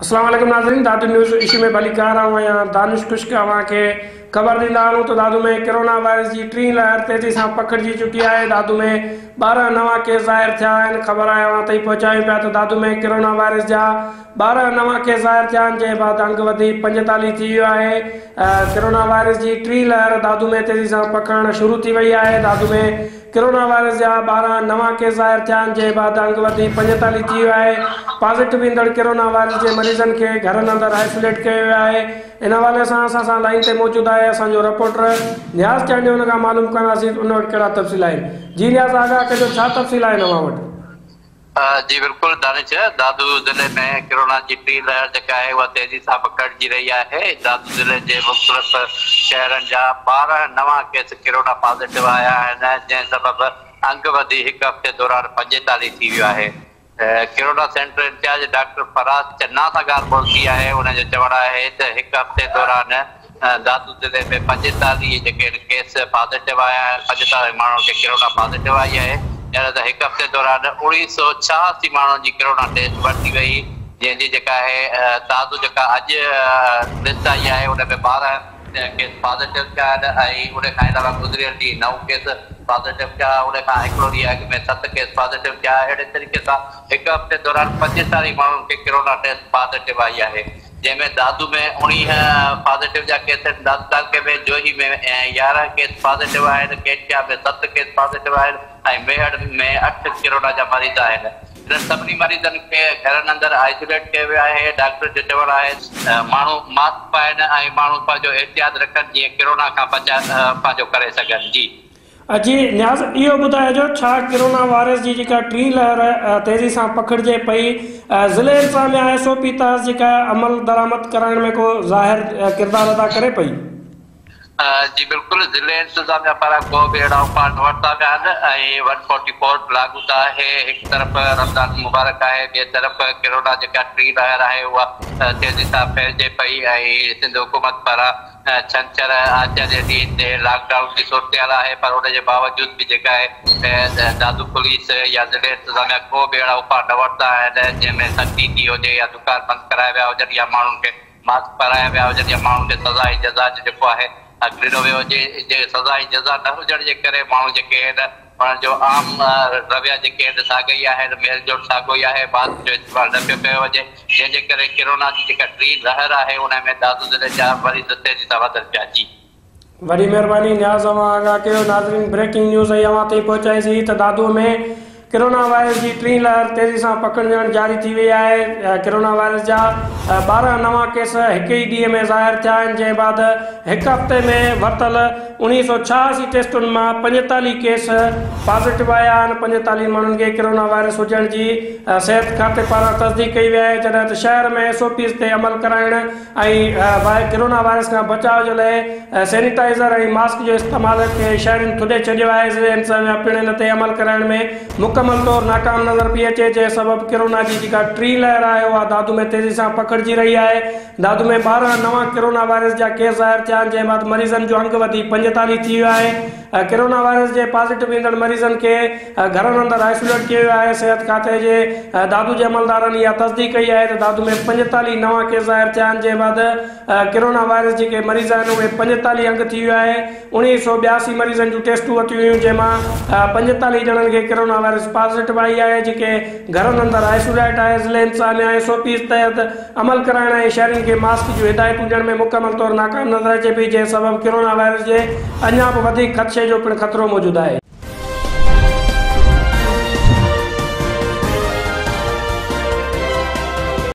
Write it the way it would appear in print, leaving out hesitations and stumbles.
اسلام عليڪم ناظرين دادو نيوز اشو ۾ ڀليڪار آئون آهيان دانش خشڪ اوهان کي خبر ڏيندا هلون ته دادو ۾ ڪرونا وائرس جي ٽين لهر تيزي سان پکڙجي چڪي آهي دادو ۾ 12 نوان ڪيس ظاهر ٿيا آهن خبر آهي اوهان تائين پهچايون پيا ته دادو ۾ ڪرونا وائرس جا 12 نوان ڪيس ظاهر ٿيا آهن جنهن بعد انگ وڌي 45 ٿي ويو آهي ڪرونا وائرس جي ٽين لهر دادو ۾ تيزي سان پکڙڻ شروع ٿي وئي آهي دادو ۾ ڪرونا وائرس جا 12 نوان ڪيس ظاهر ٿيا آهن جنهن بعد انگ وڌي 45 ٿي ويو آهي پازيٽو ايندڙ ڪرونا وائرس جي مريضن کي گهرن اندر آئسوليٽ ڪيو ويو آهي ان حوالي سان اسان سان لائين تي موجود آهي اسان جو رپورٽر نياز چانڊيو ان کان معلوم ڪنداسين ته ان وٽ ڪهڙا تفصيل آهن جي نياز آگاهه ڪجو ڇا تفصيل آهن اوهان وٽ. جي بلڪل دانش، دادو ضلعي ۾ ڪرونا جي ٽين لهر جيڪا آهي اها تيزي سان پکڙجي رهي آهي، دادو ضلعي جي مختلف شهرن جا 12 نوان ڪيس ڪرونا پازيٽو آيا آهن، جنهن سبب انگ وڌي هڪ هفتي دوران 45 ٿي ويو آهي. Corona centre incharge doctor Faraz Channa سان ڳالهه ٻولهه ٿي آهي، ان جو چوڻ آهي ته هڪ هفتي دوران دادو ضلعي ۾ 45 جيڪي آهن ڪيس پازيٽو آيا آهن، 45 ماڻهن کي ڪرونا پازيٽو آئي آهي، جڏهن ته هڪ هفتي دوران 1986 ماڻهن جي ڪرونا ٽيسٽ ورتي وئي، جنهن جي جيڪا آهي تازو جيڪا اڄ لسٽ آئي آهي ان ۾ 12 ڪيس پازيٽو ٿيا آهن ۽ ان کان علاوه گذريل ڏينهن 9 ڪيس پازيٽو ٿيا، ان کان هڪڙو ڏينهن اڳ ۾ 7 ڪيس پازيٽو ٿيا، اهڙي طريقي سان هڪ هفتي دوران 45 ماڻهن کي ڪرونا ٽيسٽ پازيٽو آئي آهي. جنهن ۾ دادو ۾ 19 پازيٽو جا ڪيس آهن، دادو تعلقي ۾ جوهي ۾ 11 ڪيس پازيٽو آهن، ڪيٽيا ۾ 7 ڪيس پازيٽو آهن ۽ ميهڙ ۾ 8 ڪرونا جا مريض آهن. انهن سڀني مريضن کي گهرن اندر آئسوليٽ ڪيو ويو آهي، ڊاڪٽر جو چوڻ آهي ته ماڻهو ماسڪ پائن ۽ ماڻهو پنهنجو احتياط رکن جيئن ڪرونا کان بچاء پنهنجو ڪري سگهن. جي. جي نياز اهو ٻڌائجو ڇا ڪرونا وائرس جي جيڪا ٽين لهر تيزي سان پکڙجي پئي ضلعي انتظاميا ايس او پي تحت جيڪا عمل درآمد ڪرائڻ ۾ ڪو ظاهر ڪردار ادا ڪري پئي؟ جي بلڪل ضلعي انتظاميا پاران ڪو به اهڙا اپاء نه ورتا ويا آهن ۽ ون فورٽي فور لاڳو ته آهي هڪ طرف رمضان مبارڪ آهي ٻئي طرف ڪرونا جيڪا ٽين لهر آهي اها تيزي سان ڦهلجي پئي ۽ سنڌ حڪومت پاران ڇنڇر آچر جي ڏينهن تي لاڪ ڊائون جي صورتحال آهي پر ان جي باوجود به جيڪا آهي دادو پوليس يا ضلعي انتظاميا ڪو به اهڙا اپاء نه ورتا آهن جنهن ۾ سختي ٿي هجي يا دڪان بند ڪرايا ويا هجن يا ماڻهن کي ماسڪ پارايا ويا هجن يا ماڻهن کي سزا ۽ جزا جو جيڪو آهي حق ڏنو ويو هجي سزا ۽ جزا نه هجڻ جي ڪري ماڻهو جيڪي آهن انهن جو عام رويا جيڪي آهن ساڳيا ئي آهن، ميل جول ساڳيو ئي آهي، ماسڪ جو استعمال نه پيو ڪيو وڃي، جنهن جي ڪري ڪرونا جي جيڪا ٽين لهر آهي ان ۾ دادو ضلعي جا مريض تيزي سان وڌن پيا. جي. وڏي مهرباني نياز اوهان آگاهه ڪيو. ناظرين بريڪنگ نيوز ۽ اوهان تائين پهچائي سي ته دادو ۾ ڪرونا وائرس جي ٽين لهر تيزي سان پکڙجڻ جاري ٿي وئي آهي ڪرونا وائرس جا 12 نوان ڪيس هڪ ئي ڏينهن ۾ ظاهر ٿيا آهن جنهن بعد هڪ هفتي ۾ ورتل 1986 ٽيسٽن مان 45 ڪيس پازيٽو آيا آهن، 45 ماڻهن کي ڪرونا وائرس هجڻ جي صحت کاتي پاران تصديق ڪئي وئي آهي، جڏهن ته شهر ۾ ايس او پيز تي عمل ڪرائڻ ۽ ڪرونا وائرس کان بچاء جي لاء سينيٽائيزر ۽ ماسڪ جو استعمال کي شهرين ٿڏي ڇڏيو آهي، ضلعي انتظاميا پڻ ان تي عمل ڪرائڻ ۾ مڪمل طور ناڪام نظر پئي اچي، جنهن سبب ڪرونا جي جيڪا ٽين لهر آهي اها دادو ۾ تيزي سان پکڙجي رهي آهي. دادو ۾ 12 نوان ڪرونا وائرس جا ڪيس ظاهر ٿيا آهن جنهن بعد مريضن جو انگ وڌي 45 ٿي ويو آهي ڪرونا وائرس جي پازيٽو ايندڙ مريضن کي گهرن اندر آئسوليٽ ڪيو ويو آهي صحت کاتي جي دادو جي عملدارن اها تصديق ڪئي آهي ته دادو ۾ 45 نوان ڪيس ظاهر ٿيا آهن جنهن بعد ڪرونا وائرس جيڪي مريض آهن اهي 45 انگ ٿي ويو آهي 1982 مريضن جون ٽيسٽون ورتيون ويون جنهن مان 45 ڄڻن کي ڪرونا وائرس پازيٽو آئي آهي جيڪي گهرن اندر آئسوليٽ آهي ضلعي انتظاميا ايس او پيز تحت عمل ڪرائڻ ۽ شهرين کي ماسڪ جون هدايتون ڏيڻ ۾ مڪمل طور ناڪام نظر اچي پئي جنهن سبب ڪرونا وائرس جي اڃا به وڌيڪ خدشي جو پڻ خطرو موجود آهي.